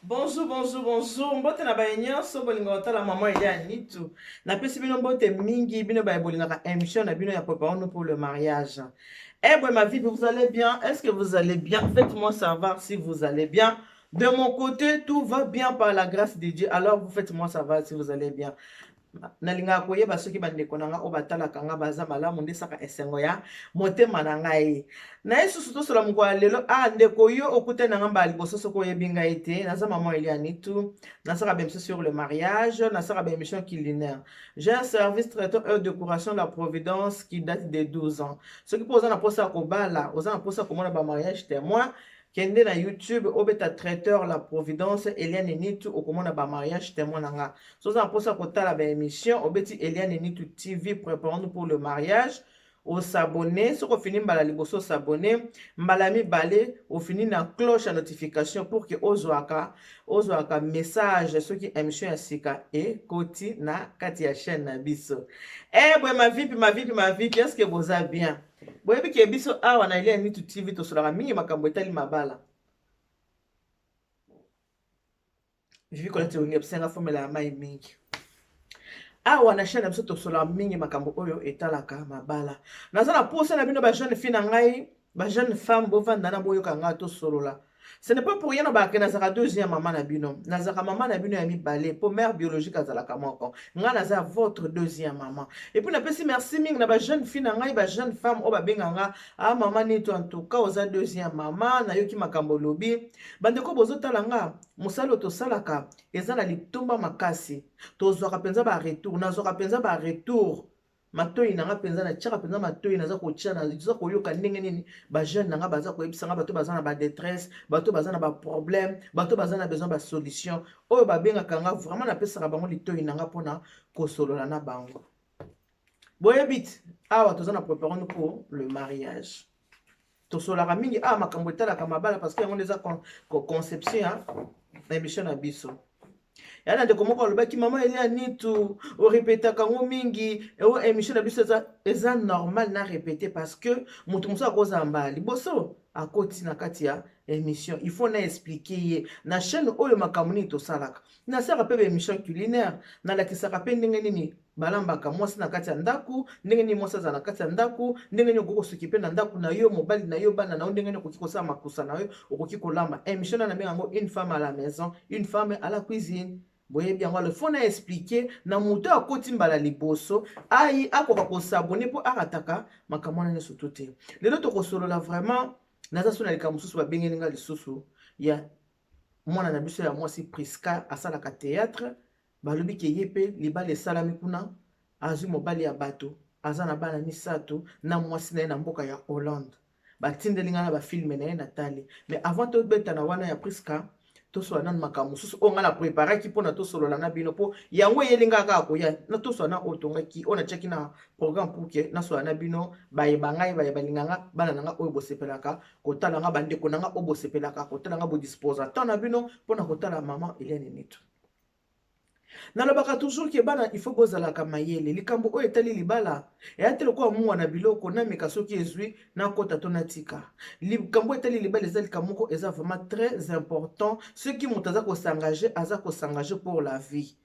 Bonjour, bonjour, bonjour. Mbote na baye nyonso bolinga kotala maman Elia Nitu. Napesi bino mbote mingi bino baye bolingaka émission na bino ya préparons-nous pour le mariage. Eh boy ma vie, vous allez bien? Est-ce que vous allez bien? Faites-moi savoir si vous allez bien. De mon côté, tout va bien par la grâce de Dieu. Alors, vous faites-moi savoir si vous allez bien. Nalingaka koyeba soki bandeko na nga oyo batalaka nga baza malamu, nde esaka esengo ya motema na ngai. Na ye susu tosola mokolo ya lelo. Ah ndeko, yo okutani na nga mbala liboso, soki oyebi ngai te, naza maman Eliane Nitu. Nasalaka baémission sur le mariage, nasalaka baémission culinaire. J'ai un service traiteur et décoration La Providence qui date de 12 ans. Soki mpo oza na mposa ya kobala, oza na mposa ya komona bamariage témoin, kende na YouTube, obeta Traiteur La Providence Eliane Nitu, okomona bamariage témoin na nga. So oza na mposa kotala baémission, obeti Eliane Nitu TV, préparons pour le mariage, os'abonner. Soki ofini mbala liboso, os'abonner mbala mibale, ofini na cloche ya notification pour que ozwaka message soki émission ya sika ekoti na kati ya chaîne na biso. E boye, mavipi, mavipi, mavipi, est ce que boza bien? Boyebi ke biso awa na Eliane Nitu TV tosolaka mingi makambo etali mabala. Vivi Kolete Wenge bisenga fomela ya mai mingi. Awa na chaîne na biso tosolaka mingi makambo oyo etalaka mabala. Naza na posa na bino, bajeune fille na ngai, bajeune femme, bovanda na boyoka ngai tosolola. Ce n'est pas pour rien na bake nazalaka deuxième mama na bino, nazalaka mama na bino ya mibale, mpo mère biologique azalaka moko. Ngai naza votre deuxième mama. Et puis napesi merci mingi na bajeune fille na ngai, bajeune femme oyo babenga nga: "Ah mama Neto, en tout cas oza deuxième mama, nayoki makambo olobi." Bandeko bozotala nga, mosala oyo tosalaka eza na litomba makasi. Tozwaka mpenza baretour, nazwaka mpenza baretour. Matoi na nga mpenza, natiaka mpenza matoi, naza kotia, naza koyoka ndenge nini bajeune na nga baza koyebisa nga, bato baza na badétresse, bato baza na baproblème, bato baza na besoin basolution. Oyo babengaka nga, vraiment napesaka bango litoi na nga mpona kosolola na bango. Boyebi ti awa toza na préparons pour le mariage, tosolaka mingi awa makambo etalaka mabala, parce que yango nde eza conception ya émission na biso. Ya na ndeko moko alobaki: "Mama Elia Nitu, orepetaka yango mingi o émission na biso." Eza normal na répéter, parce que moto mosusu akozala mbala liboso akoti na kati ya émission. Il faut na expliquer ye na chaîne oyo makambo nini tosalaka. Nasalaka mpe baémission culinaire, nalakisaka mpe ndenge nini balambaka, mwasi na kati ya ndako, ndenge nini mwasi azala na kati ya ndako, ndenge nini okoki kosuki mpe na ndako na yo, mobali na yo, bana na yo, ndenge nini okoki kosala makusa na yo, okoki kolamba. Émission na nabenga yango "Une femme à la maison, une femme à la cuisine". Boyebi yango. Alors faut na expliquer na moto akoti mbala liboso, ai akoka kos'abonner mpo arataka makambo wana nyonso to te. Lelo tokosolola vraiment, naza so na likambo mosusu babengeli nga lisusu ya mwana na biso ya mwasi Priska, asalaka théâtre. Balobi ke ye mpe libala esalami kuna, azwi mobali ya bato, aza na bana misato na mwasi na ye na mboka ya Hollande. Batindeli ngai na bafilme na ye, natali. Mais avant tobetana wana ya Priska, tosolola nanu makambo mosusu oyo ngai na préparaki mpona tosolola na bino, mpo yango eyeli ngai kaka koya na tosolola na oyo tongaki, oyo natiaki na programme pour que nasolola na bino. Bayeba ngai, baye balinga nga, bana na nga oyo bosepelaka kotala nga, bandeko na nga oyo bosepelaka kotala nga, bodisposa temps na bino mpona kotala mama Eliane Nitu. Nalobaka toujours ke bana, il faut bozalaka mayele. Likambo oyo etali libala eya te lokola mungwa na biloko, nameka soki ezwi nakota to natika. Likambo oyo etali libala eza likambo moko eza vraiment très important. Soki moto aza kos'engager, aza kos'engager pour la vie.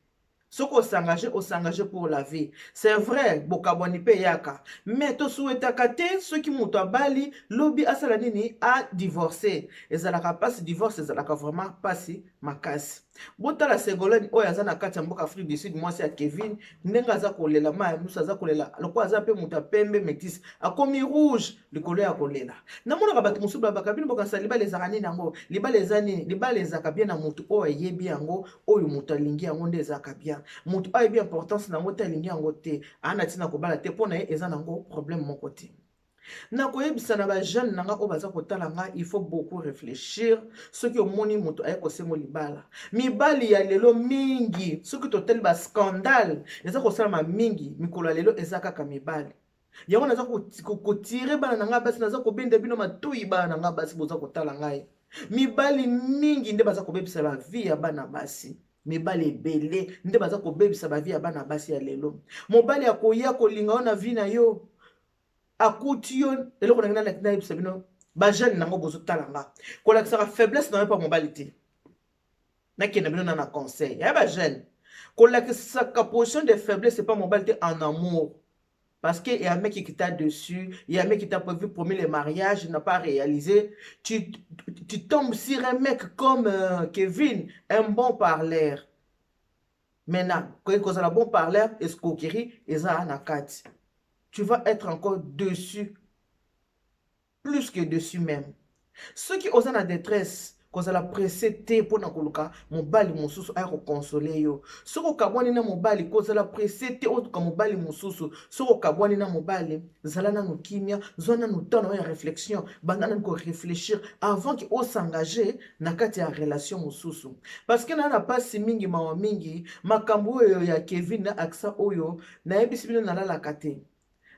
Soki os'engager, os'engager pour la vie. C'est vrai, bokabwani mpe eyaka, mais tosuetaka te soki moto abali, lobi asala nini, adivorce. Ezalaka mpasi, divorce ezalaka vraiment mpasi makasi. Botala Segolene oyo aza na kati ya mboka Afrique du Sud, mwasi ya Kevin, ndenge aza kolela, mai ya miso aza kolela lokola aza mpe moto ya pembe métis, akomi rouge likolo ya kolela. Namonaka bato mosusu babaka: "Bino bokanisa libala ezalaka nini yango? Libala eza nini?" Libala ezalaka bien na motu oyo ayebi yango, oyo moto alingi yango nde ezalaka bien. Motu oyo ayebi importance na yango te, alingi yango te, aa na ntina kobala te, mpo na ye eza nango problème moko te. Nakoyebisa na bajeune na nga oyo baza kotala nga, il faut beaucoup réfléchir soki omoni moto aye kosengo libala. Mibali ya lelo mingi, soki totali bascandale eza kosalama mingi mikolo ya lelo, eza kaka mibali yango. Naza kotire bana na ngai basi, naza kobenda bino matoi, bana na ngai basi boza kotala ngai. Mibali mingi nde baza kobebisa bavie ya bana basi. Mibali ebele nde baza kobebisa bavie ya bana basi ya lelo. Mobali akoya kolinga yo na vie na yo, akuti yo eloko na ngai. Nayebisa bino, bajeune nango bozotala nga, kolakisaka faiblesse na yo mpa mobali te. Nakende bino na na conseil ya ba jeune, kolakisaka position de faiblesse epa mobali te en amour, parce que il y a un mec qui t'a dessus, il y a un mec qui t'a prévu, promis le mariage, n'a pas réalisé. Tu tombes sur un mec comme Kevin, un bon parleur. Maintenant, quand il un bon parleur, escroquerie, et ça na kati. Tu vas être encore dessus, plus que dessus même. Ceux qui osent la détresse, kozala pressé te mpona koluka mobali mosusu aya koconsoler yo. Soki okabwani na mobali, kozala pressé te oluka mobali mosusu. Soki okabwani na mobali, zala nanu kimia, zwa nanu temps na yo ya réflexion, banda nanu koréfléchir avant ke osengage na kati ya relation mosusu, parce que na mpasi mingi, mawa mingi, makambo oyo ya Kevin na Aksa oyo nayebisi bino, nalalaka te.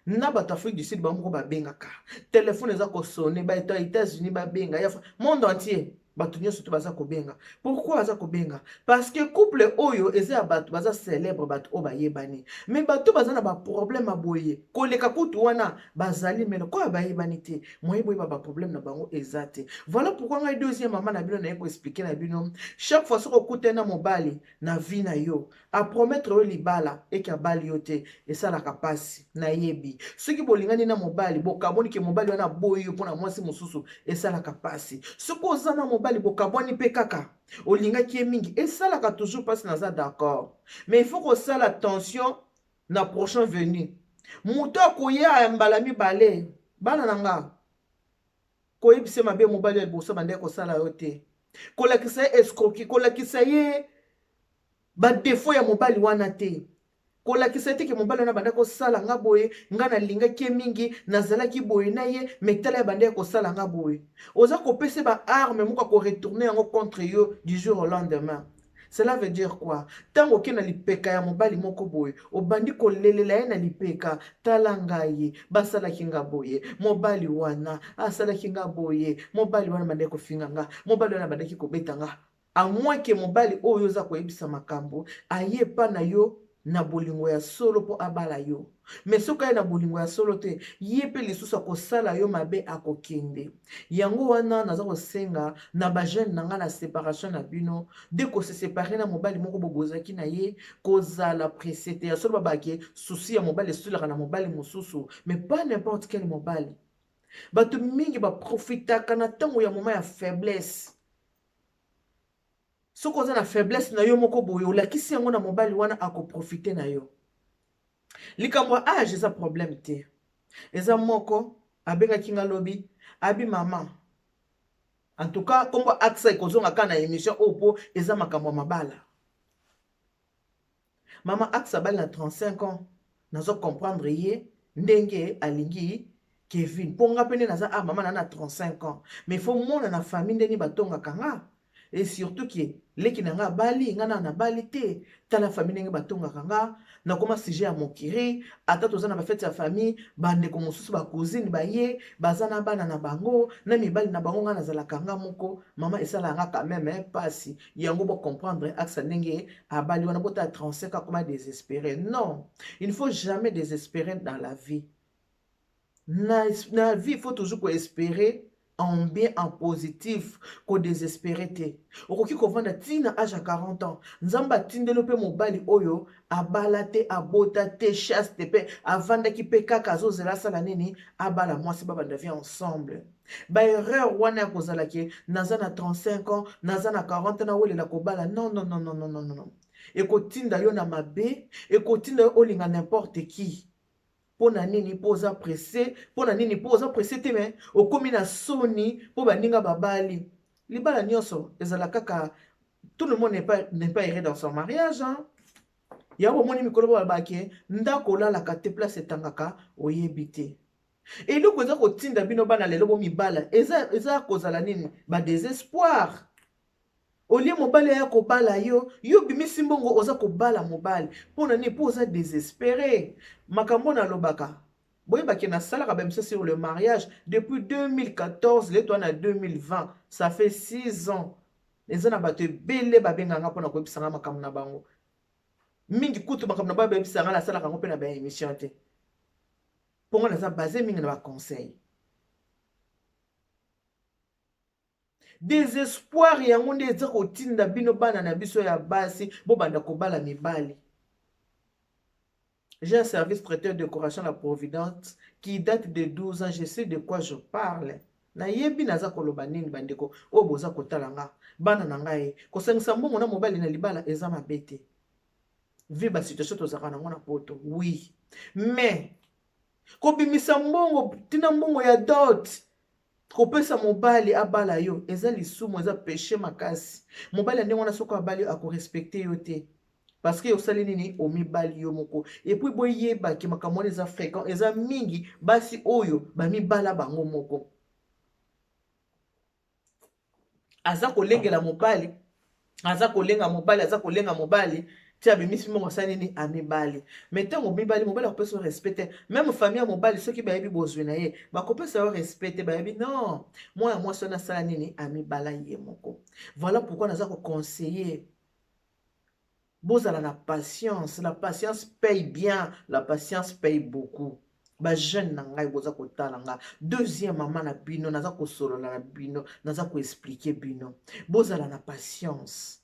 Na bato Afrique du Sud bango moko babengaka, telefone eza kosonner, bato ya États-Unis babenga, ya monde entier, bato nyonso to baza kobenga. Pourquoi baza kobenga? Parce que couple oyo eza ya bato baza célèbre, bato oyo bayebani. Mais bato baza na baproblème ya boye koleka kutu wana bazali, mais lokola bayebani te, moye boyeba baproblème na bango eza te. Voilà pourquoi ngai deuxième mama na bino naye koexpliquer na bino: chaque fois soki okutani na mobali na vie na yo, apromettre yo libala, eke abali yo te, esalaka mpasi. Nayebi, soki bolingani na mobali, bokabwani, ke mobali wana aboyi yo mpona mwasi mosusu, esalaka mpasi. Soki oza na mobali, bokabwani mpe kaka olingaki ye mingi, esalaka toujours mpasi. Naza d'accord, mais il faut kosala attention na prochain venu, moto akoya ya mbala mibale. Bana na nga, koyebisa mabe mobali ya liboso bandeki kosala yo te, kolakisa ye escroquerie, kolakisa ye badéfauts ya mobali wana te, kolakisa te ke mobali wana bandaki kosala nga boye, nga nalingaki ye mingi, nazalaki boye na ye, mais tala ya bandaki kosala nga boye. Oza kopesa baarme moko, akoretourner yango contre yo du jour au lendemain. Cela veut dire quoi? Ntango okei na lipeka ya mobali moko boye, obandi kolelela ye na lipeka: "Tala ngai, basalaki nga boye, mobali wana asalaki nga boye, mobali wana bandaki kofinga nga, mobali wana bandaki kobeta nga." À moins ke mobali oyo oza koyebisa makambo aye epa na yo na bolingo ya solo mpo abala yo. Mais soki aye na bolingo ya solo te, ye mpe lisusu akosala yo mabe, akokende. Yango wana naza kosenga na bajeune na ngai, na séparation na bino, de kose séparer na mobali moko bo bozalaki na ye, kozala pressé te. Ya solo, babake souci ya mobali esulaka na mobali mosusu, mais pas n'importe quel mobali. Bato mingi baprofitaka na ntango ya moment ya faiblesse. Soki oza na faiblesse na yo moko boye, olakisi yango na mobali wana, akoprofiter na yo. Likambo ya age eza problème te. Eza moko abengaki nga lobi, abi: "Mama, en tout cas nkombo Aksa ekozonga kaka na émission oyo mpo eza makambo ya mabala. Mama, Aksa abali na 35 ans, nazo comprendre ye ndenge alingi Kevin, mpo nga mpe nde naza a mama na na 35 ans, mais faut mona na famille ndeni batongaka nga, et surtout ke leki na nga abali, nga na nabali te. Tala famille ndenge batongaka nga, nakoma sujet ya mokiri. Ata toza na bafête ya famille, bandeko mosusu, bacousine baye, baza na bana na bango na mibali na bango, nga nazalaka nga moko. Mama, esalaka nga quand même mpasi." Yango bocomprendre Aksa ndenge abali wana, bota 35, akoma désespéré. Non, il ne faut jamais désespérer dans la vie. Na vie, il faut toujours koespérer en bien, en positif, kodésespérer te. Okoki kovanda ntina age ya 40 ans, Nzambe atindeli mpe mobali oyo abala te, abota te, chaste mpe avandaki mpe kaka azozela asala nini, abala mwasi, babanda vie ensemble. Baerreur wana ya kozala ke naza na 35 ans, naza na 40 ans, nawelela kobala, non, non, non, non, non, non, non. Ekotinda yo na mabe, ekotinda yo olinga n'importe qui. Mpo na nini? Mpo oza pressé. Mpo na nini? Mpo oza pressé te, mais okomi na soni mpo baninga babali. Libala nyonso ezala kaka, tout le monde n'est pas heureux dans son mariage, hein? Yango omoni mikolo balobake ndako olalaka te, place etangaka oyebi te. Eloko eza kotinda bino bana lelo bomibala eza kozala nini? Badésespoir. Olie mobali aya kobala yo, yo obimisi mbongo, oza kobala mobali mpo na nini? Mpo oza désespéré. Makambo nalobaka, boyebaki nasalaka baémission sur le mariage depuis 2014, lelo toza na 2020, ça fait 6 ans. Eza na bato ebele babenganga mpona koyebisanga makambo na bango. Mingi kutu makambo na bango bayebisanga, nasalaka yango mpe na baémission te, mpongo naza base mingi na baconseil. Désespoir yango nde eza kotinda bino bana na biso ya basi bobanda kobala mibali. J'ai un service traiteur décoration la Providence qui date de 12 ans. Je sais de quoi je parle. Nayebi naza koloba nini. Bandeko oyo boza kotala nga, bana na ngai, kosangisa mbongo na mobali na libala eza mabe te, vu basituation tozalaka nango na Poto. Oui, mais kobimisa mbongo, ntina mbongo ya dot, kopesa mobali abala yo, eza lisumu, eza péché makasi. Mobali ya ndenge wana, soki abali, akorespecter yo te, parce que osali nini? Omibali yo moko. Et puis boyebaki makambo wana eza fréquent, eza mingi, basi oyo bamibala bango moko. Aza kolengela mobali, aza kolenga mobali, aza kolenga mobali ti abimisi mbongo, asali nini? Amibali. Mais ntango mibali, mobali akopesa yo respect te. Même famille ya mobali, soki bayebi bozwi na ye, bakopesa yo respect te. Bayebi non, mwana mwasi wana asala nini? Amibala ye moko. Voilà pourquoi naza koconseiller bozala na patience. La patience paye bien, la patience paye beaucoup. Bajeune na ngai boza kotala nga, deuxième mama na bino, naza kosolola na bino, naza koexpliquer bino, bozala na patience.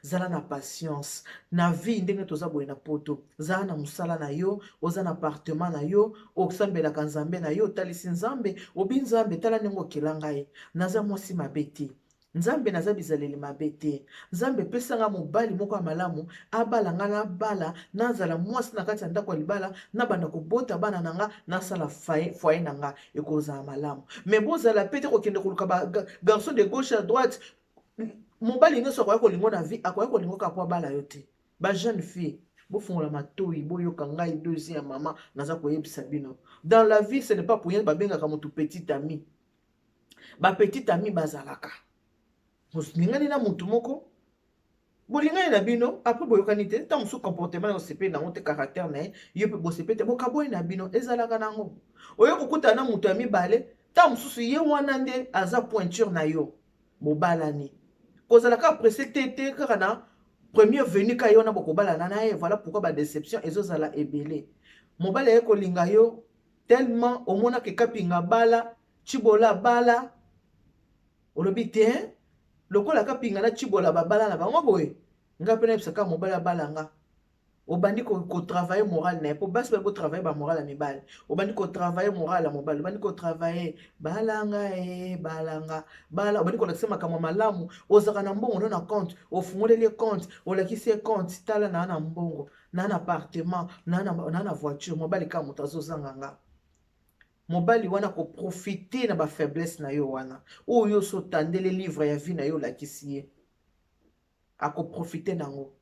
Zala na patience na vie. Ndenge toza boye na Poto, zala na mosala na yo, oza na appartement na yo, osambelaka Nzambe na yo, otalisi Nzambe, obi: "Nzambe, tala ndenge okela ngai, naza mwasi mabe te. Nzambe, naza bizaleli mabe te. Nzambe, epesanga mobali moko ya malamu abala nga, nabala, nazala mwasi na kati ya ndako ya libala, nabanda kobota bana na nga, nasala foyer na nga, ekozala malamu." Mais bozala pe te kokende koluka bagarçon de gauche à droite. Mobali nyonso akoya kolingo na vie, akoya kolingo kaka po abala yo te. Bajeune fille, bofungola matoi, boyoka ngai, deuxième mama, naza koyebisa bino: dans la vie, ce n'est pas pour rien babengaka motu petit ami. Bapetit ami bazalaka, bolingani na motu moko, bolingani na bino, après boyokani te. Ntango mosusu comportement na osepeli nango te, caractère na ye, yo mpe bosepeli te, bokaboyi na bino. Ezalaka nango. Oyo kokutana na moto ya mibale, ntango mosusu ye wana nde aza pointure na yo, bobalani. Kozala kaka pressé te te kaka na premier venu ka ye wana bokobalana na ye. Voilà pourquoi badéception ezozala ebele. Mobali aye kolinga yo tellement, omonaka Ekapinga bala, Cibola bala, olobi te: "Lokola Kapinga na Cibola babala na bango boye, nga mpe nayebisaka mobali abala nga." Obandi kotravailler moral na ye, mpo basi baye botravailler bamoral ya mibali. Obandi kotravailler moral ya mobali, obandi kotravailler: "Balanga e, balanga, bala." Obandi kolakisa makambo ya malamu. Ozalaka na mbongo no na compte, ofungoleli ye compte, olakisi ye compte: "Tala, naa na mbongo, naa na appartement, naa na voiture. Mobali kaka moto azozanga nga." Mobali wana koprofiter na bafaiblesse na yo wana oyo yo so otandeli livre ya vie na yo, olakisi ye, akoprofiter nango,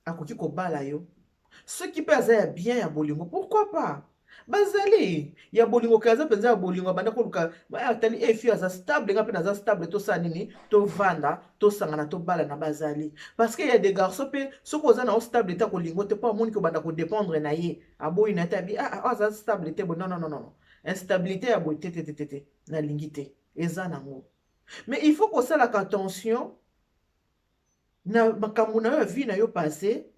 akoki kobala yo. Soki mpe aza ya bien, ya bolingo, pourquoi pas? Bazali ya bolingo ke aza mpenza ya bolingo, abanda koluka, atali efi aza stable, nga mpe naza stable, tosala nini? Tovanda, tosangana, tobalana. Bazali, parce que ya des garçons mpe, soki oza na o stable te, kolingo te, mpo amoniki obanda kodépendre na ye, aboyi na ye te. Abi: "Ah, aza stable te boye. Non, non, non, non, instabilité ya boye te, te, te, te, te, nalingi te." Eza nango, mais il faut kosalaka attention na makambo na yo ya vie na yo passé.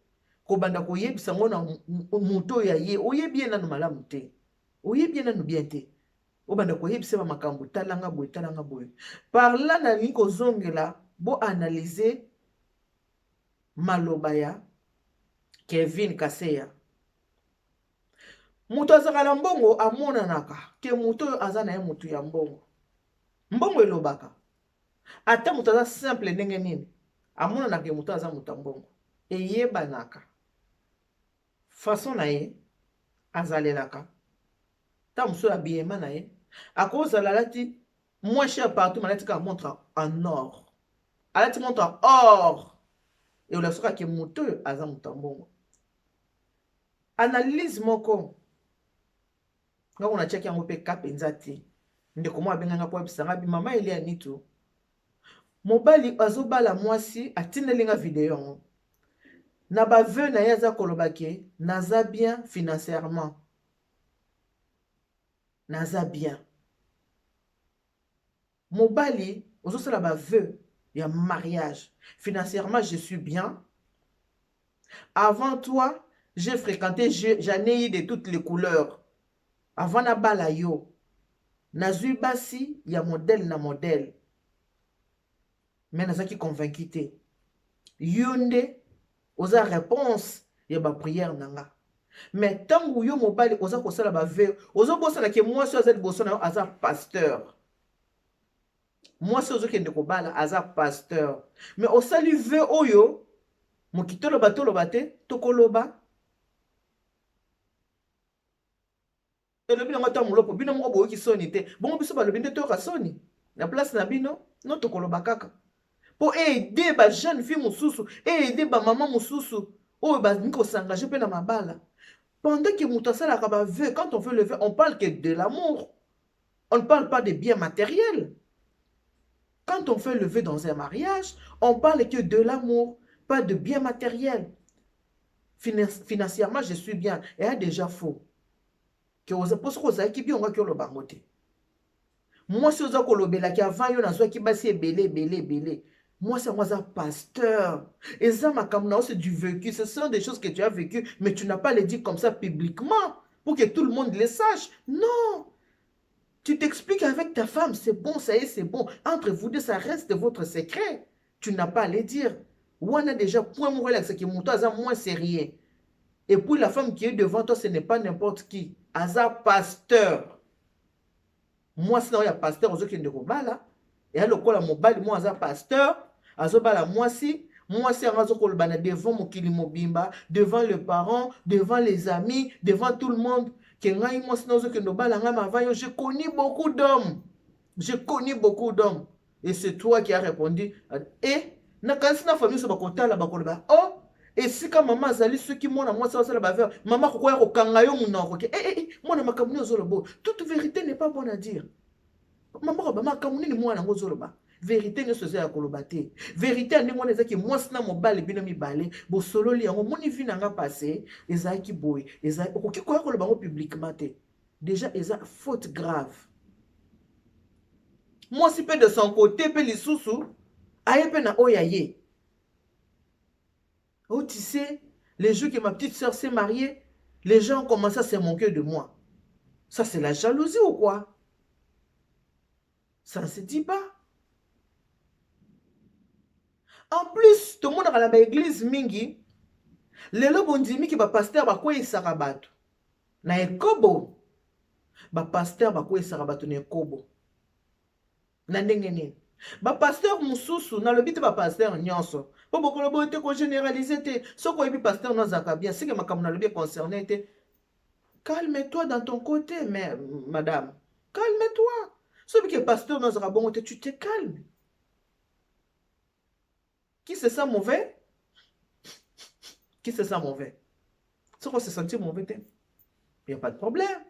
Kobanda koyebisa yango na moto oyo ya ye, oyebi ye nanu malamu te, oyebi ye nanu bien te, obanda koyebisa ba makambo: "Talanga boye, talanga boye." Par là nalingi kozongela, boanalyser maloba ya Kevin Kaseya. Moto azalaka na mbongo amonanaka ke moto oyo aza na ye motu ya mbongo. Mbongo elobaka. Ata moto aza simple ndenge nini, amonanaka ye moto aza moto ya mbongo. Eyebanaka façon na ye azalelaka. Ntango mosusu habillement na ye, akozala alati moins cher partout, mais alati kaka montre en or, alati montre en or, eolakisa kaka moto oyo aza moto ya mbongo. Analyse moko nga kuna natiaki yango mpe ka mpenza te. Ndeko moko abenganga mpo ayebisanga bi: "Mama Elia Nitu, mobali azobala mwasi." Atindeli nga video yango. Na bavœux na ye, aza koloba ke naza bien financièrement, naza bien. Mobali ozosala bavœux ya mariage: "Financièrement, je suis bien. Avant toi, j'ai fréquenté, j'en ai eu de toutes les couleurs. Avant nabala yo, nazwi basi ya modèle na modèle." Mais nazalaki convaincu te. Yo nde oza réponse ya ba prière na nga. Mais ntango yo mobali oza kosala ba vœux, ozobosana ke mwasi oyo aza liboso na yo aza pasteur. Mwasi ozokende kobala aza pasteur. Mais osali vœux oyo moki toloba toloba te, tokoloba. Elobi nango ata mulopo, bino moko boyoki soni te, bongo biso balobi nde toyoka soni na place na bino? No, tokoloba kaka po aider ba jeune fille mosusu, aider ba mama mosusu oyo balingi kosengage mpe na mabala. Pendant que moto asalaka ba vœux, quand on fait le vœu, on parle que de l'amour, on ne parle pas de biens matériels. Quand on fait le vœu dans un mariage, on parle que de l'amour, pas de biens matériels. Financièrement, je suis bien, et déjà faux. Ke oza mpo soki ozalaki bien ongaki oloba yango te. Mwasi oza kolobelaki avant yo nazwaki basi ebele ebele ebele. Mwasi yango aza pasteur. Eza makambo na yo, c'est du vécu, ce sont des choses que tu as vécu, mais tu n'as pas le dire comme ça publiquement pour que tout le monde le sache. Non, tu t'expliques avec ta femme, c'est bon, ça y est, c'est bon. Entre vous deux, ça reste votre secret. Tu n'as pas à le dire. Wana déjà point moko elakisaki moto aza moins sérieux. Et puis la femme qui est devant toi, ce n'est pas n'importe qui. Aza pasteur. Mwasi na oyo ya pasteur ozokende kobala, eya lokola mobali moko aza pasteur, azobala mwasi, mwasi yango azokoloba na devant mokili mobimba, devant les parents, devant les amis, devant tout le monde, ke ngai mwasi na ozokende obala ngai mava yo, j'ai connu beaucoup d'hommes. J'ai connu beaucoup d'hommes. Et c'est toi qui as répondu. Et nakanisi na famille so bakotala bakoloba, oh, esika mama azali soki mwana mwasi asala bavere, mama akokoya kokanga yo monoko ke eh, eh, eh, mwana makambo nini ozoloba? Toute vérité n'est pas bonne à dire. Mama koloba makambo nini mwana yango ozoloba? Vérité nyonso eza ya koloba te. Vérité ya ndenge wana ezaki mwasi na mobali, bino mibale bosololi yango, moni vie na nga passé ezalaki boye, okoki koya koloba yango publiquement te. Déjà eza faute grave. Mwasi mpe de son côté mpe lisusu aye mpe na oyo aye. Oh, tu sais, les jours que ma petite sœur s'est mariée, les gens ont commencé à se moquer de moi. Ça, c'est la jalousie ou quoi? Ça ne se dit pas. En plus, tout le monde a l'église mingi. Lelo bondimi ki ba pasteur bakweyisaka bato na ekobo. Ba pasteur bakweyisaka bato na ekobo. Na ndenge nini? Ba pasteur mosusu, nalobi te ba pasteur nyonso, mpo bokolo boye te, kogénéraliser te. Soki oyebi pasteur no azalaka bien, seke makambo nalobi econcerné te. Calme-toi dans ton côté, mais madame, calme-toi. Soki ke pasteur no azalaka bongo te, tu te calmes. Qui se sent mauvais? Qui se sent mauvais? Soki se sentir mauvais te, y a pas de problème.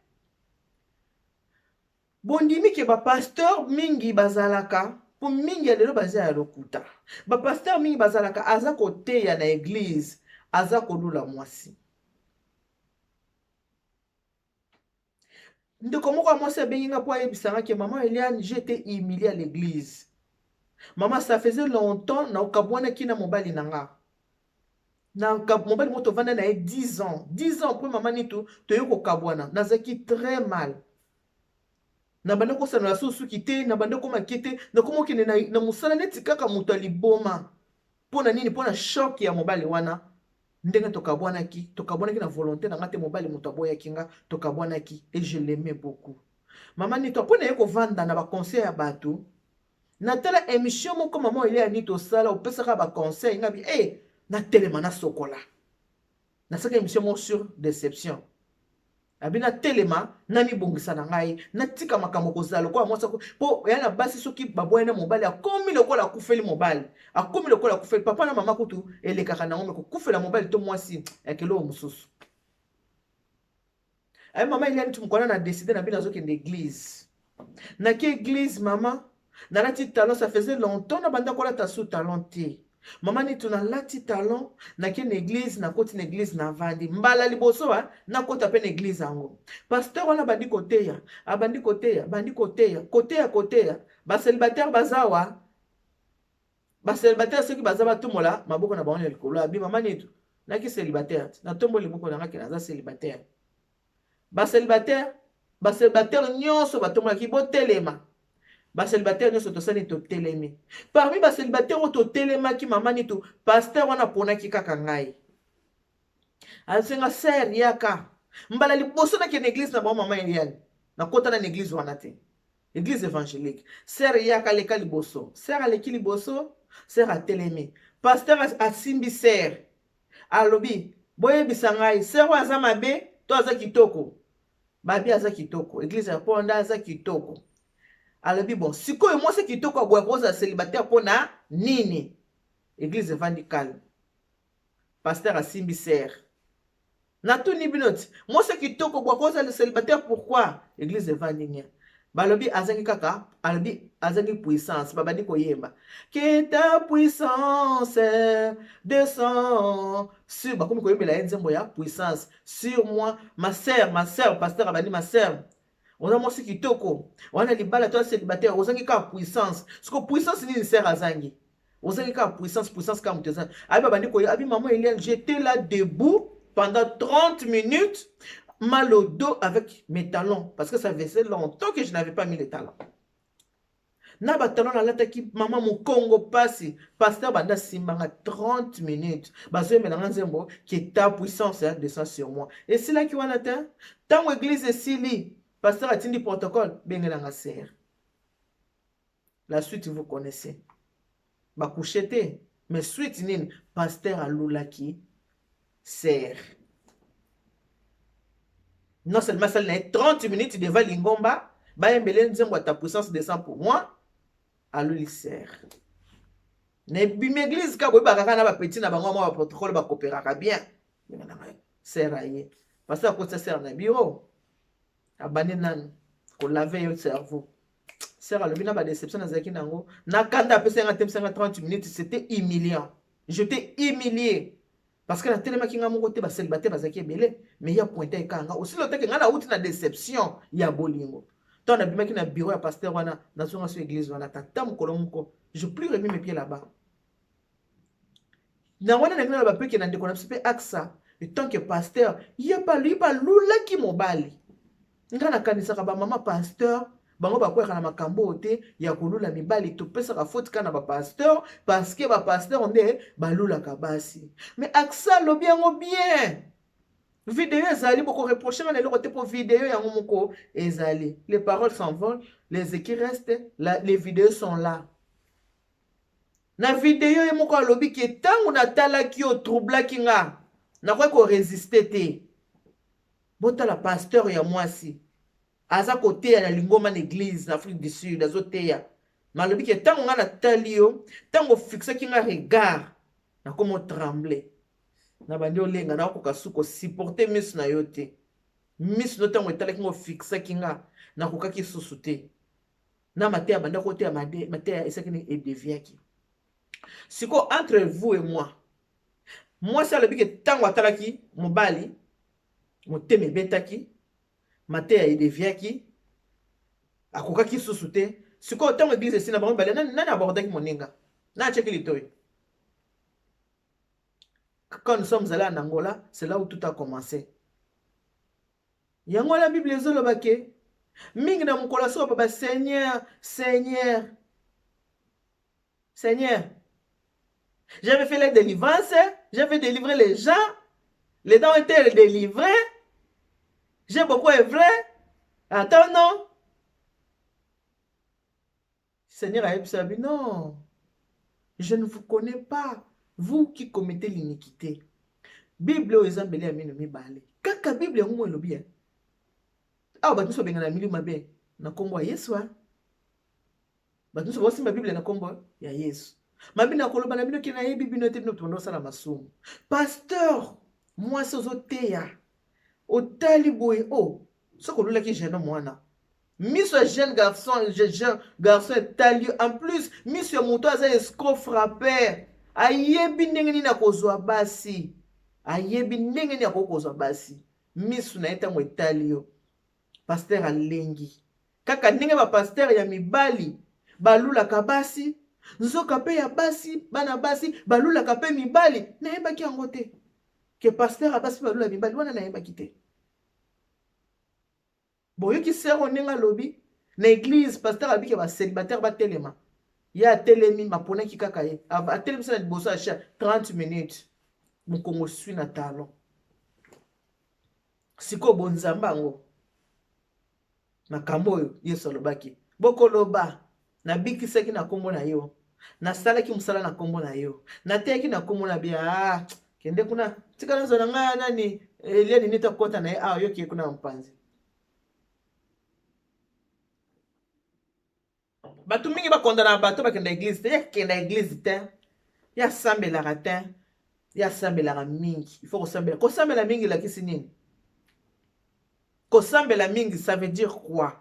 Bondimi ke bapasteur mingi bazalaka, mpo mingi ya lelo baza ya lokuta, bapasteur mingi bazalaka aza koteya na église, aza kolula mwasi. Ndeko moko ya mwasi abengi nga mpo ayebisanga ke mama Eliane, j'étais humiliée à l'église. Mama, ça faisait longtemps nakabwanaki na mobali na nga, na mobali moko tovanda na ye 10 ans. 10 ans après, mama Nitu, toye kokabwana, nazalaki très mal. Na banda kosanola so suki te, na banda komaki te, nakoma okende na mosala neti kaka moto ya liboma. Mpo na nini? Mpo na choc ya mobali wana. Ndenge tokabwanaki, tokabwanaki na volonté na nga te, mobali moto aboyaki nga, tokabwanaki et je l'aimais beaucoup. Mama Nito, mpo na ye kovanda na baconseil ya bato, natala émission moko mama Elia Nito osala, opesaka baconseil. Nga bi e natelema, nasokola, nasalaka émission moko sur déception. Abi natelema, namibongisa na ngai, natika makambo kozala lokola mwasi, mpo ya na basi soki baboyi na mobali, akomi lokola akufeli mobali, akomi lokola akufeli papa na mama. Kutu elekaka nango, me kokufela mobali to mwasi yakeloko mosusu. Aye mama Eliani tu mokwana na décide na bino, azokende église. Naki église, mama, nalati talon. Ça faisait longtemps na banda kolata su talon te. Mama Nitu, nalati talon, nake na église, nakoti na église, navandi. Mbala liboso nakota mpe na église yango, pasteur wana abandi koteya, abandi koteya, bandi koteya, koteya, koteya. Bacélibataire baza wa? Bacélibataire soki baza, batombola maboko na bango na likolo. Abi mama Nitu, naki célibataire, natomboli liboko na ngaki, naza célibataire. Bacélibataire, bacélibataire nyonso batombolaki, botelema. Bacélibataire nyonso tosali, totelemi. Parmi bacélibataire oyo totelemaki, mama Nitu, pasteur wana aponaki kaka ngai. Asenga: "Sœur, yaka." Mbala liboso nakende église na bango, mama Eliane, nakota na église wana te, église évangélique. "Sœur, yaka, aleka liboso." Sœur aleki liboso, sœur atelemi. Pasteur asimbi sœur, alobi: "Boyebisa ngai, sœur oyo aza mabe to aza kitoko?" Babi: "Aza kitoko." Église ya Ponda, aza kitoko. Alobi: "Bon, sikoyo mwasi kitoko aboya kozala célibataire mpo na nini?" Église evandi calme. Pasteur asimbi sœur: "Natuni bino ti, mwasi kitoko bwa kozala célibataire pourquoi?" Église evandi nia. Balobi: "Azangi kaka." Alobi: "Azangi puissance." Babandi koyemba "Que ta puissance descend sur". Bakomi koyembela ye nzembo ya puissance sur moi. "Ma sœur, ma sœur." Pasteur abandi: "Ma sœur, oza mwasi kitoko wana, libala to célibataire, ozangi kaka puissance. Siko puissance nini sœur azangi? Ozangi kaka puissance, puissance kaka moto eza." Abi babandi koya, abi: "Mama Eliane, j'étais là debout pendant 30 minutes, mal au dos avec mes talons, parce que ça faisait longtemps que je n'avais pas mis les talons. Na batalon nalataki, mama, mokongo pasi. Pasteur banda simbanga 30 minutes, bazoyembelanga nzembo 'Que ta puissance descend sur moi'." Esilaki wana te. Ntango église esili, pasteur atindi protocole: "Bengelanga sœur." La suite, vous connaissez. Bacoucher te, mais suite nini? Pasteur alulaki sœur. Non seulement asali na ye 30 minutes devant lingomba, bayembele nzembo "Ta puissance descend pour moi", aluli sœur. Na ebimi église kaka, boyebaka kaka na bapeti na bango mwa baprotocole bakopéraka bien. Sœur aye, pasteur akotisa sœur na bureau, abandi nanu kolaver yo cerveau. Sœur alobi: "Na badéception nazalaki nango, na kanda apesa yanga, atemisanga 30 minutes, c'était humiliant, j'étais humilié parce que natelemaki nga moko te, bacélibataire bazalaki ebele, mais ya pointe ekanga osili oteke nga nauti na déception ya bolingo. Ntango nabimaki na bureau ya pasteur wana, nazonga so église wana tata mokolo moko, je plus remis mes pieds là-bas." Na wana ndenge naloba mpe ke na ndeko na biso mpe Aksa, tant que pasteur, ye balulaki mobali. Nga nakanisaka bamama pasteur, bango bakweyaka na makambo oyo te ya kolula mibali. Topesaka faute kaka na bapasteur parce que bapasteur nde balulaka basi. Mais Aksa alobi yango bien, video ezali, bokoreprocher nga na eloko te mpo video yango moko ezali. Les paroles s'envolent, les écrits restent, les vidéos sont là. Na video, ye moko alobi ke: "Ntango natalaki yo, troublaki nga, nakoki korésister te." Botala, pasteur ya mwasi aza koteya na lingomba na église na Afrique du Sud, azoteya, malobi ke: "Ntango nga natali yo, ntango ofixaki nga regard, nakomi otrembler, na bandi olenga, nakokoka su kosupporter miso na yo te. Miso no, ntango etalaki nga, ofixaki nga, nakokaki susu te." Na mateya banda koteya, mateya esaki nini? Edéviaki. Sikoyo, entre vous et moi, mwasi alobi ke ntango atalaki mobali, motema ebetaki, mateya edéviaki, akokaki susu te. Sikoyo, ntango église esili na bango mibale, nani abordaki moninga na atiaki litoi? Quand nous sommes allés en Angola, c'est là où tout a commencé. Yango wana Bible ezoloba ke mingi na mokolo soki baba: "Seigneur, Seigneur, Seigneur, j'avais fait la délivrance, j'avais délivré les gens, les dents étaient délivrés, j'ai beaucoup œuvré." Attends, non, Seigneur ayebisa bi: "Non, je ne vous connais pas, vous qui commettez l'iniquité." Bible oyo eza mbele ya mino mibale. Kaka Bible yango mo elobi awa bato nyonso babengana milimo mabe na nkombo ya Yesu. Bato nyonso baosimba Bible na nkombo ya Yesu. Mabi na koloba na bino ke nayebi bino te, bino tobanda osala masumu. Pasteur mwasi ozoteya, otali boye o oh, soki olulaki jeune homme wana, miso ya jeune garçon, jeune garçon etali. En plus, miso ya moto aza escroc frappeur, ayebi ndenge nini akozwa basi, ayebi ndenge nini akoki kozwa basi. Miso na ye ntango etali yo, pasteur alengi. Kaka ndenge bapasteur ya mibali balulaka basi, nzoka mpe ya basi, bana basi balulaka mpe mibali. Nayebaki yango te ke pasteur ya basi balula mibali wana, nayebaki te. Boyoki sœur ndenge alobi. Na église, pasteur abiki ba célibataire batelema. Ye atelemi, maponaki kaka ye. Atelemisa na liboso ya chaire 30 minutes. Mokongo sui na talon. Sikoyo bonzambe yango. Makambo oyo Yesu alobaki, bokoloba, nabikisaki na kombo na yo, nasalaki mosala na kombo na yo, nateyaki na kombo na bia. Ah, kende kuna, tika nazwa na ngai nani Elia nini tokota na ye awa, yo kiye kuna na mopanzi. Bato mingi bakondana bato bakenda eglise te, ya kenda eglise te, ya sambelaka te, ya sambelaka mingi. Il faut kosambela. Kosambela mingi elakisi nini? Kosambela mingi ça veut dire quoi?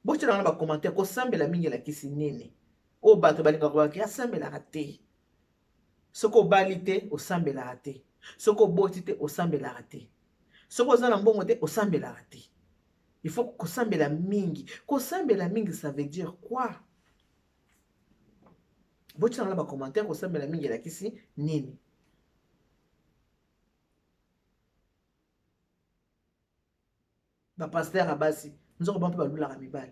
Botiela na ba commentaire kosambela mingi elakisi nini? Oyo bato balingaka kolobaka asambelaka te. Soki obali te osambelaka te. Soki oboti te osambelaka te. Soki oza na mbongo te osambelaka te. Il faut kosambela mingi. Kosambela mingi ça veut dire quoi? Botiela na ba commentaire kosambela mingi elakisi nini? Ba pasteur ya basi nzoko bango mpe balulaka mibali.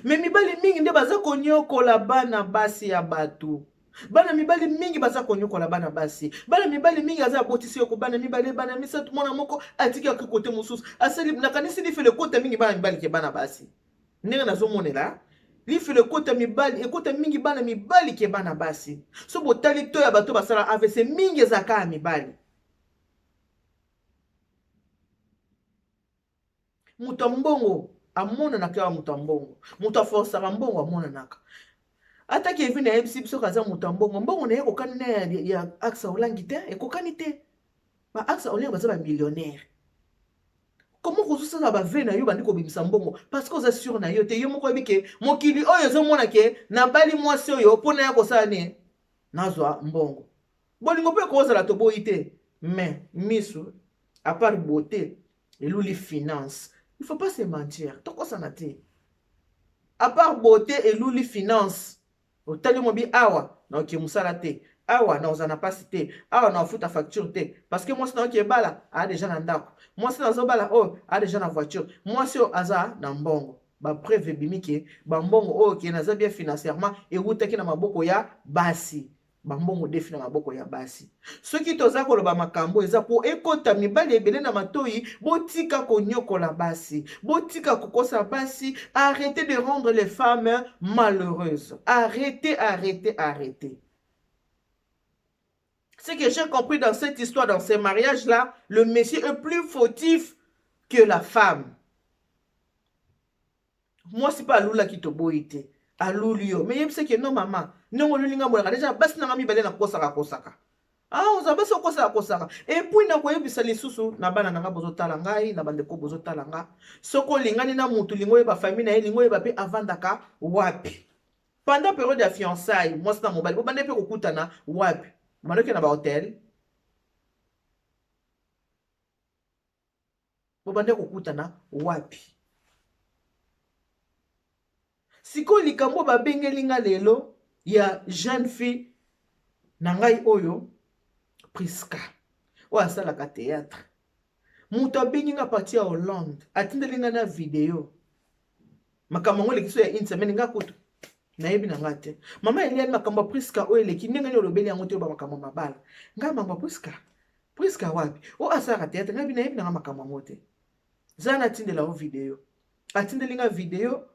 Me mibali mingi nde baza konyokola bana basi ya bato. Bana mibali mingi baza konyokola bana basi. Bana mibali mingi aza abotisi yoko bana mibale, bana misato, mwana moko atiki yako kote mosusu. Asali nakanisi lifelo ekota mingi bana mibali ke bana basi. Ndenge nazomonela lifelo ekota mibali, ekota mingi bana mibali ke bana basi. So botali to ya bato basala AVC mingi ezalaka ya mibali. Moto ya mbongo amonanaka ya moto ya mbongo, moto aforsaka mbongo amonanaka. Ata Kevin ayebisi biso kaza moto ya mbongo, mbongo na ye ekokani na ya Aksa Olangi te, ekokani te. Ba Aksa Olangi baza ba millionnaire. Comment kozosala ba ve na yo bandi kobimisa mbongo parce que oza sûr na yo te, yo moko oyebi ke mokili oyo ezomona ke nabali mwasi oyo mpo na ya kosala nini, nazwa mbongo. Bolingo mpe ekozala toboyi te, mais misu à part beauté eluli finance. Il faut pas se mentir, tokosana te. À part beauté eluli finance. Otali mobi awa na oke musala te, awa na ozana pasi te, awa na ofuta facture te, parce que mwasi na oke bala a déjà na ndako, mwasi na zobala oyo a déjà na voiture, mwasi oyo aza na mbongo. Ba preuve ebimi ke ba mbongo oyo ke naza bien financièrement ewutaki na maboko ya basi. Bambongo defi na maboko ya basi. Soki toza koloba makambo eza po ekota mibali ebele na matoyi, botika konyokola basi, botika kokosa basi, arrêtez de rendre les femmes malheureuses. Arrêtez, arrêtez, arrêtez. Ce que j'ai compris dans cette histoire, dans ces mariages-là, le monsieur est plus fautif que la femme. Mwasi mpe alulaki toboyi te, aluli yo, mais yebisa ke non mama, ndenge oluli nga bolaka deja basi nanga mibale na kosaka kosaka. Ah, oza basi okosaka kosaka. Et puis nakoyebisa lisusu na bana nanga bozotala ngai, na bandeko bozotala nga, soki olingani na mutu, lingo oyeba famille na ye, lingo oyeba mpe avandaka wapi. Pendant période ya fiançailles, mwasi na mobali bobanda mpe kokutana wapi? Bobandaki na ba hotel? Bobanda kokutana wapi? Sikoyo likambo babengeli nga lelo ya jeune fille na ngai oyo Priska oyo asalaka théâtre, moto abengi nga parti ya Hollande, atindeli nga na video makambo yango eleki so ya une semaine. Nga kutu nayebi na nga te, mama Eliane, makambo ya Priska oyo eleki ndenge nini olobeli yango te? Oyo ba makambo ya mabala, ngai makambo ya Priska, Priska wapi oyo asalaka théâtre, ngai nayebi na nga makambo yango te. Za natindela yo video, atindeli nga video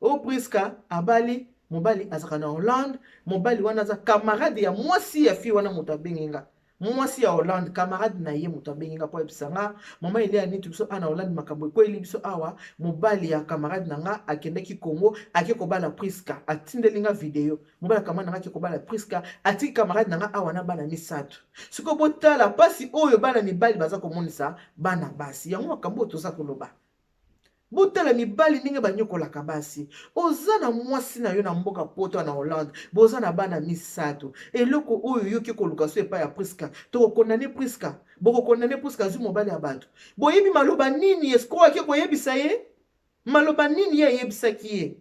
oyo Priska abali mobali azalaka na Hollande. Mobali wana aza camarade ya mwasi ya fille wana, moto abengi nga, mwasi ya Hollande, camarade na ye moto abengi nga po ayebisa nga, mama Eliane niti biso awa na Hollande makambo ekweli biso awa, mobali ya camarade na nga akendaki Congo, ake kobala Priska, atindeli nga video, mobali ya camarade na nga ake kobala Priska, atiki camarade na nga awa na bana misato. Sikoyo botala pasi oyo bana mibali baza komonisa bana basi, yango makambo oyo toza koloba. Botala mibali ndenge banyokolaka basi. Oza na mwasi na yo na mboka poto na Hollande, boza na bana misato. Eloko oyo yoki koluka so epai ya Priska, tokokondane Priska, bokokondane Priska azwi mobali ya bato. Boyebi maloba nini escroc ake koyebisa ye? Maloba nini ye ayebisaki ye?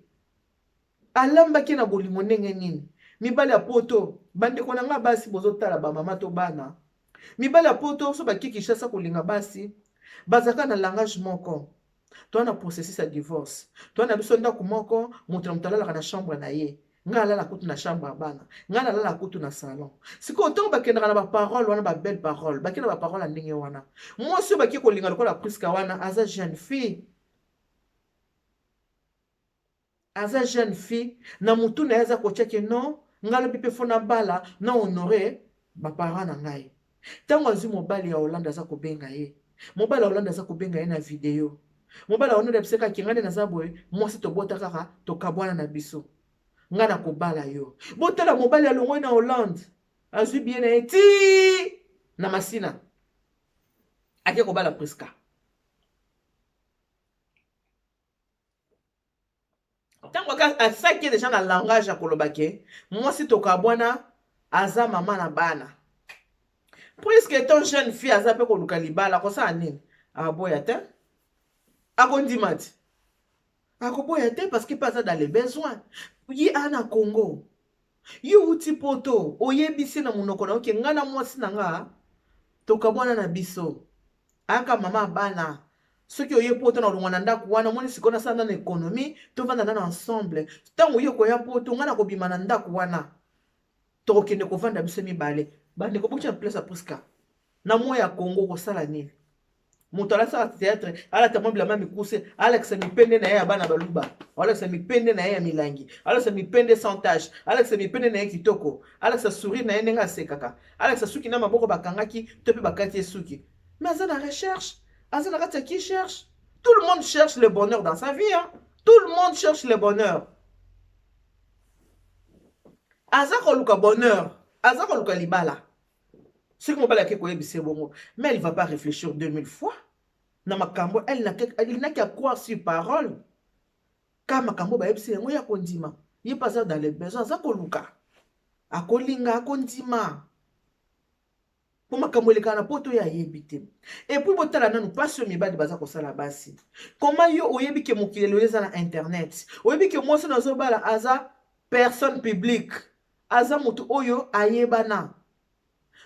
Alambaki na bolingo ndenge nini? Mibali ya poto, bandeko na nga basi bozotala ba mama to bana. Mibali ya poto so bake Kinshasa kolinga basi, bazalaka na langage moko. Toza na processus ya divorce. Toza na biso ndako moko, moto na moto alalaka na chambre na ye. Ngai alala kutu na chambre ya bana, ngai nalala kutu na salon. Sikoyo ntango bakendaka na baparole wana, babelle parole, bakenda baparole ya ndenge wana, mwasi oyo bake kolinga lokola Priska wana aza jeune fille, aza jeune fille na mutu na ye aza kotia ke non, ngai lobi mpe fo nabala na honore baparent na ngai. Ntango azwi mobali ya Hollande aza kobenga ye, mobali ya Hollande aza kobenga ye na video, mobali ya Hollande ayebisaka ke ngai nde naza boye, mwasi tobota kaka tokabwana na biso, ngai nakobala yo. Botala mobali alongwe na Hollande, azwi biye na ye ti na Masina, ake kobala Priska. Ntango asaki deja na langage ya koloba ke mwasi tokabwana aza mama na bana, puisque étant jeune fille aza mpe koluka libala, akosala nini? Aboya te, akondima te, akoboya te, parce que mpe aza dans les besoins. Ye aa na Congo, yo uti Poto, oyebisi na monoko na yo ke ngai na mwasi na nga tokabwana na biso, aka mama bana. Soki oye Poto na olongwa na ndako wana, omoni sikoyo nasala nano économie, tovanda nano ensemble. Ntango oye koya Poto, ngai nakobima na ndako wana, tokokende kovanda biso mibale. Bandeko, botia place ya Priska na mwa ya Congo, kosala nini? Moto alasaka théâtre, alata mwa bilamba mikuse, alakisa mipende na ye ya bana baluba, alakisa mipende na ye ya milangi, alakisa mipende sans tache, alakisa mipende na ye kitoko, alakisa sourire na ye ndenge asekaka, alakisa suki na maboko bakangaki to mpe bakati ye suki. Mais aza na recherche, aza na kati ya qui cherche. Tout le monde cherche le bonheur dans sa vie, hein? Tout le monde cherche le bonheur. Aza koluka bonheur, aza koluka libala. Soki mobali ake koyebisa ye bongo, mais elle va pas réfléchir 2000 fois na makambo. Elle n'a qu'à croire sur parole ka makambo bayebisi yango ya kondima. Ye mpe aza dans les besoins, aza koluka, akolinga, akondima, mpo makambo elekaka na Poto oyo ayebi te. Et puis botala nanu mpasi oyo mibali baza kosala basi. Koma yo oyebi ke mokili lelo eza na internet, oyebi ke mwasi nazobala aza personne publique, aza motu oyo ayebana,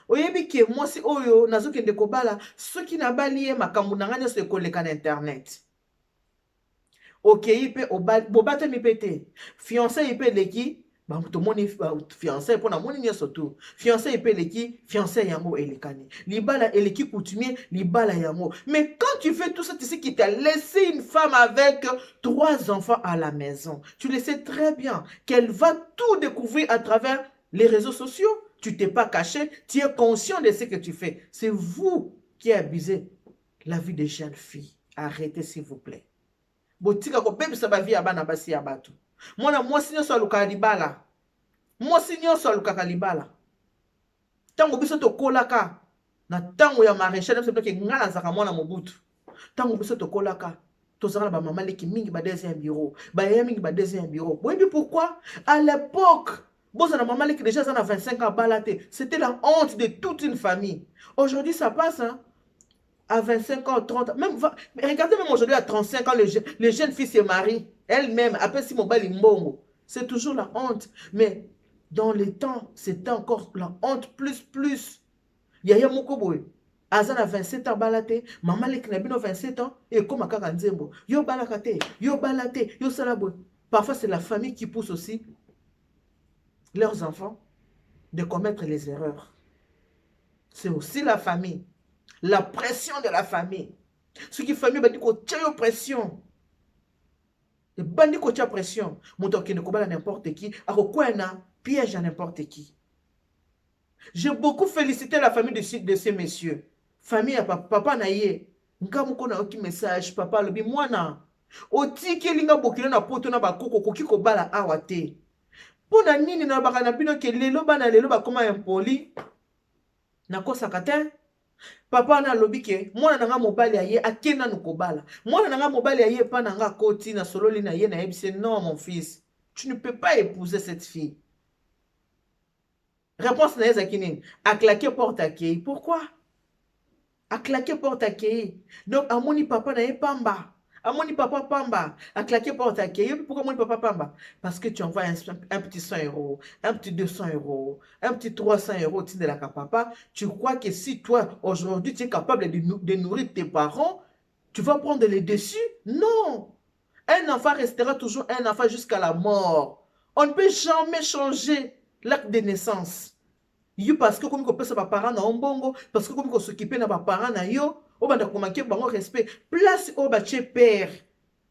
oyebi ke mwasi oyo nazokende kobala, soki nabali ye, makambo na ngai nyonso ekoleka na internet. Okei mpe bobatami mpe te, fiançailles mpe eleki, tomoni fiançailles mpo namoni nyonso tu, fiançailles mpe eleki, fiançailles yango elekani, libala eleki coutumier, libala yango. Mais quand tu fais tout ça, tu sais qu'il t'a laissé une femme avec trois enfants à la maison. Tu le sais très bien qu'elle va tout découvrir à travers les réseaux sociaux. Tu t'es pas caché, tu es conscient de ce que tu fais. C'est vous qui abusez la vie des jeunes filles. Arrêtez, s'il vous plaît. Botika kobebisa bavie ya bana basi ya bato. Mwana mwasi nyonso alukaka libala, mwasi nyonso alukaka libala. Ntango biso tokolaka na ntango ya maréchal biso toke, ngai nazalaka mwana Mobutu, ntango biso tokolaka, tozalaka na bamama leki mingi, ba deuxième bureau, bayaya mingi, ba deuxième bureau. Boyebi pourquoi? À l'époque, bozala mama leki déjà aza na 25 ans abala te, c'était la honte de toute une famille. Aujourd'hui, ça passe, hein? À 25 ans, 30 ans, même, regardez, même aujourd'hui à 35 ans, les jeunes filles se marient elle-même, après si mobali mbongo, c'est toujours la honte. Mais dans les temps, c'était encore la honte plus plus. Yaya moko boye aza na 27 ans bala te, mama leki na bino 27 ans ekóma kaka nzembo, yo balaka te, yo bala te, yo sala boye. Parfois, c'est la famille qui pousse aussi leurs enfants de commettre les erreurs. C'est aussi la famille, la pression de la famille. Soki famille bandi kotia yo pression, ebandi kotia pression, moto akende kobala n'importe qui, akokwea na piège ya n'importe qui. J'ai beaucoup félicité la famille de ces messieurs, famille ya papa na ye. Nga moko nayoki message, papa alobi: "Mwana, otikeli nga bokilo na Poto na bakoko, okoki kobala awa te." Mpo na nini nalobaka na bino ke lelo bana lelo bakóma impoli? Nakosaka te. Papa wana alobi ke mwana na nga mobali aye, ake nanu kobala. Mwana na nga mobali aye epa na nga, akoti, nasololi na ye, nayebisi: "Non, mon fils, tu ne peux pas épouser cette fille." Réponse na ye ezalaki nini? Aclaquer porte, akei. Pourquoi aclaquer porte, akei? Donc amoni papa na ye pamba, amoni papa pamba, aclaquer porte, akei. Yebi pourquoi amoni papa pamba? Parce que tu envoies un petit 100 euros, un petit 200 euros, un petit 300 euros, otindelaka papa. Tu crois que si toi aujourd'hui tu es capable de nourrir tes parents, Tu vas prendre les dessus? Non. Un enfant restera toujours un enfant jusqu'à la mort. On ne peut jamais changer l'acte de naissance. Yo parce que okomi kopesa ba parents na yo mbongo, parce que okomi ko s'occuper na ba parents na yo, obanda ko manquer bango respect. Place oyo batie père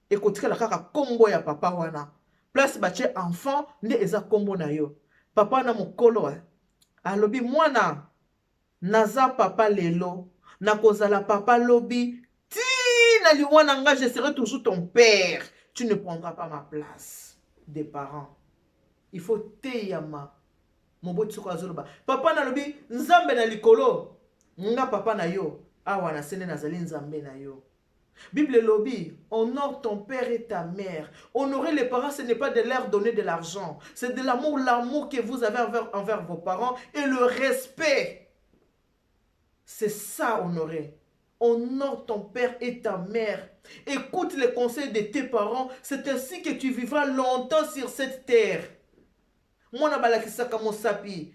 ekotikala kaka kombo ya papa wana. Place batie enfant nde eza kombo na yo. Papa wana mokolo eh, alobi mwana naza papa lelo, nakozala papa lobi, ti na liwa na nga je serai toujours ton père. Tu ne prendras pas ma place des parents. Il faut teyama moboti soko azoloba papa nalobi nzambe na likolo nga papa na yo awa na se nde nazali nzambe na yo. Bible elobi honore ton père et ta mère. Honorer les parents, ce n'est pas de leur donner de l'argent, c'est de l'amour, l'amour que vous avez envers vos parents et le respect. C'est ça honorer. Honore ton père et ta mère. Écoute les conseils de tes parents, c'est ainsi que tu vivras longtemps sur cette terre. Mwana balakisaka mosapi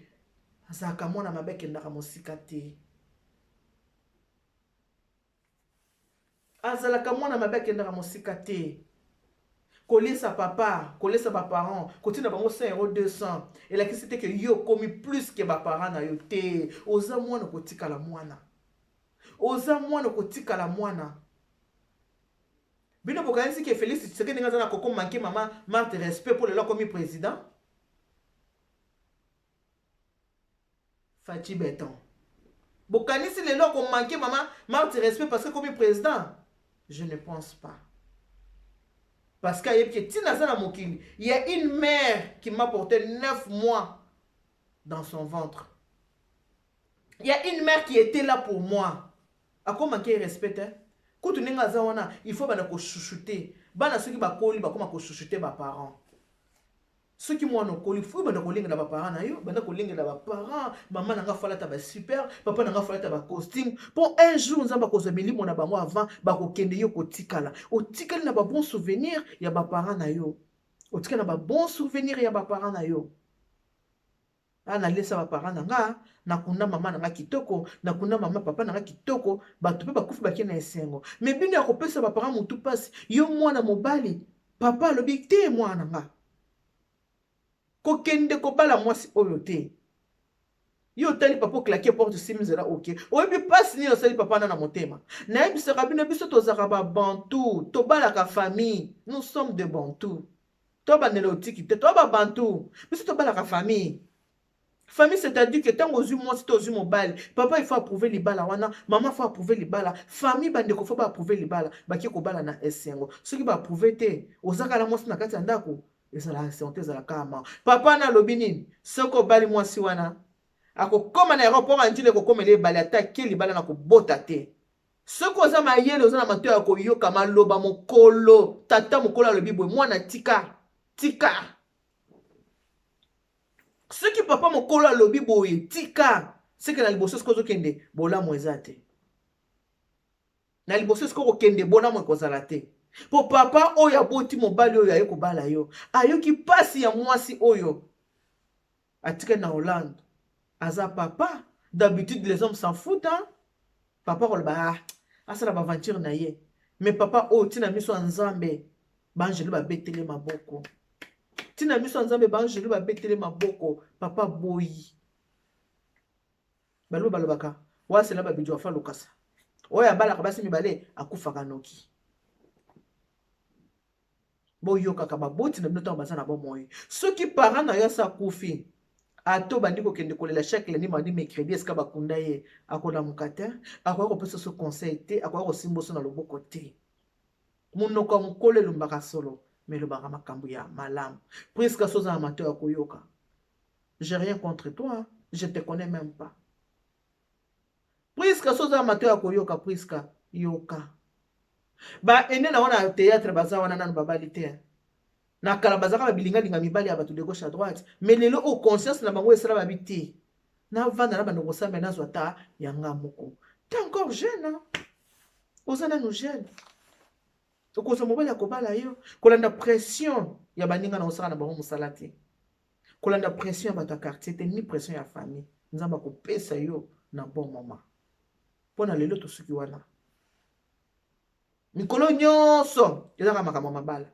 azalaka mwana mabe, akendaka mosika te. Azalaka mwana mabe, akendaka mosika te. Kolesa papa, kolesa baparent, kotinda bango 100 euro, 200, elakisi te ke yo okomi plus ke baparent na yo te. Oza mwana, kotikala mwana. Oza mwana, kotikala mwana. Bino bokanisi ke Félix Tshisekedi ndenge aza na koko manke mama Marthe respect mpo lelo akomi président? Fatshi Beton, bokanisi lelo akomanke mama Marthe respect parce que akomi président? Je ne pense pas, parce que ayebi ke ntina aza na mokili, il y a une mère qui m'a porté 9 mois dans son ventre, il y a une mère qui était là pour moi. Akomanke respect te. Kutu ndenge aza wana, il faut banda kochuchoute bana. Soki bakoli, bakoma kochuchoute baparent. Soki mwana okoli, faut banda kolengela baparent na yo, banda kolengela baparent. Mama na nga falata basuper, papa na nga falata bacostume, mpo un jour Nzambe akozwa milimo na bango. Avant bakokende, yo kotikala, otikali na babon souvenir ya baparent na yo, otikali na babon souvenir ya baparent na yo. A nalesa baparent na nga, nakunda mama na nga kitoko, nakunda mama papa na nga kitoko. Bato mpe bakufi, bake na esengo. Me bino ya kopesa baparent motu mpasi. Yo mwana mobali, papa alobi te: mwana na nga, kokende kobala mwasi oyo te. Yo otali papa, oclaquer porte, osimi nzela, oke. Oyebi mpasi nini osali papa na motema? Nayebisaka bino, biso tozalaka babantu, tobalaka famille. Nous sommes de bantu. Tobandela otiki te, toa babantu. Biso tobalaka famille. Famille, c'est-à-dire que ntango ozwi mwasi to ozwi mobali, papa il faut approuver libala wana, mama faut approuver libala, famille, bandeko faut baapprouver libala. Bake kobala na esengo. Soki baapprouver te, ozaka na mwasi na kati ya ndako, ezalaka esengo te, ezalaka ma papa na alobi nini? Soki obali mwasi wana, akokóma na aéroport ya Njili, ekokomela ebale, ata ke libala na kobota te. Soki oza mayele, oza na matoi ya koyoka maloba mokolo, tata mokolo alobi boye: mwana, tika, tika. Soki papa mokolo alobi boye: tika, seke na liboso soki ozokende, bolamu eza te. Na liboso soki okokende, bolamu ekozala te, mpo papa oyo aboti mobali oyo aye kobala yo ayoki mpasi ya mwasi oyo atikali na Hollande. Aza papa. D'habitude les hommes s'en foutent, hein? Papa koloba: ah, asala baventure na ye. Mais papa oyo, ntina miso ya Nzambe, baangelu babetele maboko. Ntina miso ya Nzambe, baangelu babetele maboko. Papa boyi baloba, balobaka wasela babidi afa lokasa. Oyo abalaka basi mibale akufaka noki. Boyokaka baboti na bino ntango baza na bomoi. Soki parent na yo asa akufi, ata obandi kokende kolela chaque lundi, mardi, mercredi esika bakunda ye, akolamuka te, akoki kopesa so conseil te, akoki kosimba so na loboko te. Monoko ya mokolo elumbaka solo, me elobaka makambo ya malamu. Puisque so oza na matoi ya koyoka, j'ai rien contre toi, je te connais même pas. Puisque so oza na matoi ya koyoka, puisque yoka baene na wana théâtre, baza wana nanu babali te. Na kala bazalaka babilingalinga mibali ya bato de gauche à droite, mais lelo oyo conscience na bango esala babi te: navanda na bandeko, kosambela, nazwa ata yanga moko. T'es encore jeune, oza nanu jeune, okozwa mobali ya kobala yo. Kolanda pression ya baninga na osala na bango mosala te, kolanda pression ya bato ya quartier te, ni pression ya famille. Nzambe akopesa yo na bon moment. Mpo na lelo, tosuki wana. Mikolo nyonso ezaka makambo ya mabala.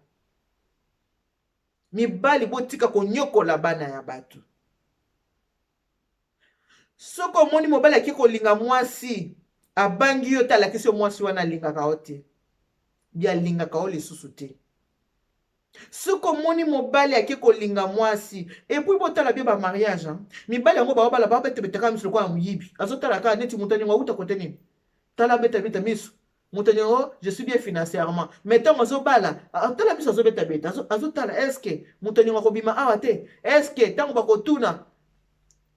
Mibali botika konyokola bana ya bato. Soki omoni mobali ake kolinga mwasi, abangi yo te, alakisi yo mwasi wana alingaka yo te, bi alingaka yo lisusu te. Soki omoni mobali ake kolinga mwasi, et puis botala bien ba mariage, hein? Mibali yango baobala babetebetaka miso lokola moyibi, azotala kaka neti moto alingo auta kote nini, tala betabeta miso moto alingo, je suis bien financièrement, mais ntango azobala tala miso azobetabeta, azotala est ce que moto alingo akobima awa te, est ce que ntango bakotuna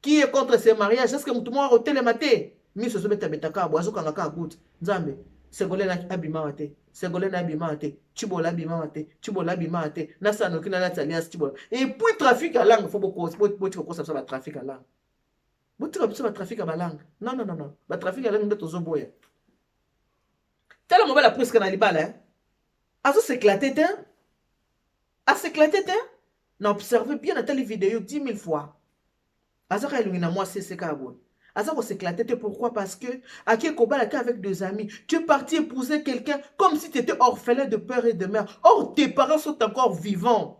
qui est contre ce mariage, est ce que moto moko akotelema te, miso azobetabeta kaka boye, azokanga kaka goutte. Nzambe, Segolene abima awa te, Segolene abima awa te, Tshibola abima awa te, Tshibola abima awa te, nasala noki nalati alliance Tshibola. Et puis trafic ya langue, faut botika kokosa biso batrafic ya langue, botika biso batrafic ya balangue. Non, non, non, non, batrafic ya langue nde tozoboya. Tala mobali apreske na libala, eh? Azos'éclater te, as'éclater te. Na observe bien, natali video 10 000 fois, azaka elongi na mwasi eseka ya boye, aza kos'éclater te. Pourquoi? Parce que ake kobala te avec deux amis. Tu es parti épouser quelqu'un comme si tu étais orphelin de père et de mère. Or tes parents sont encore vivants.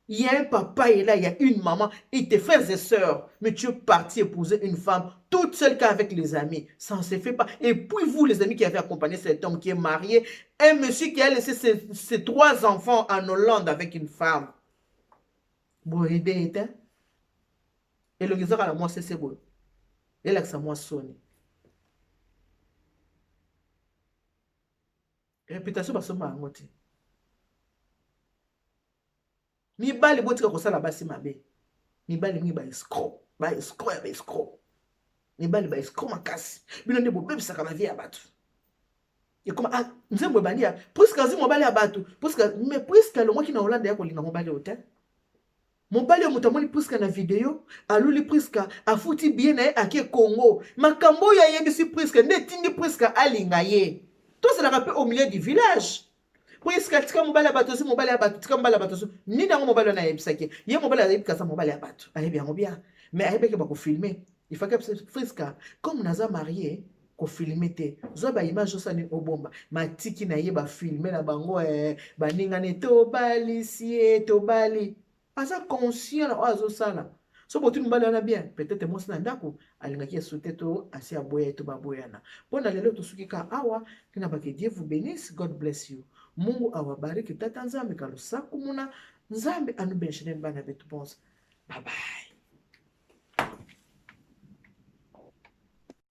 Il y a un papa et là, il y a une maman et tes frères et sœurs. Mais tu es parti épouser une femme toute seule qu'avec les amis. Ça ne se fait pas. Et puis vous, les amis qui avez accompagné cet homme qui est marié, un monsieur qui a laissé ses trois enfants en Hollande avec une femme. Bon, idée était. Elongi ezaka na mwasi ese boye, elakisa mwa soni. Réputation basomba yango te. Mibali, botika kosala basi mabe. Mibali mingi baescroc, baescroc ya baescroc, mibali baescroc makasi. Bino nde bobebisaka bavie ya bato. Ekoma, ah, nzembo ebandi ya Priske azwi mobali ya bato. Priske, mais Priske alongwaki na Hollande ya kolinga mobali oyo te. Mobali oyo moto amoni Priska na video, aluli Priska, afuti billet na ye, ake Congo. Makambo oyo ayebisi Priska nde etindi Priska alinga ye. Tozalaka mpe au milieu du village. Priska, tika mobali ya bato, ozwi mobali ya bato, tika mobali ya bato. Ozwi nini yango? Mobali wana ayebisaki ye, mobali ayebi kaza mobali ya bato, ayebi yango bien, mais ayebaki bakofilmer. Ifaki Priska, comme naza marié, kofilmer te, zwa baimage, osala nini, obomba matiki na ye. Bafilmer na bango, eh, baningani, tobalisi ye, tobali. Aza conscient na oyo azosala. So botuni mobali wana bien, peut-être mwasi na ndako alingaki esu te, to asi aboya ye, to baboyana. Mpo na lelo tosuki ka awa. Tina bake, Dieu vous bénisse, God bless you, Mungu awabariki, Tata Nzambe kalusaku muna Nzambe anubenshene bana betu bonso. Bye bye.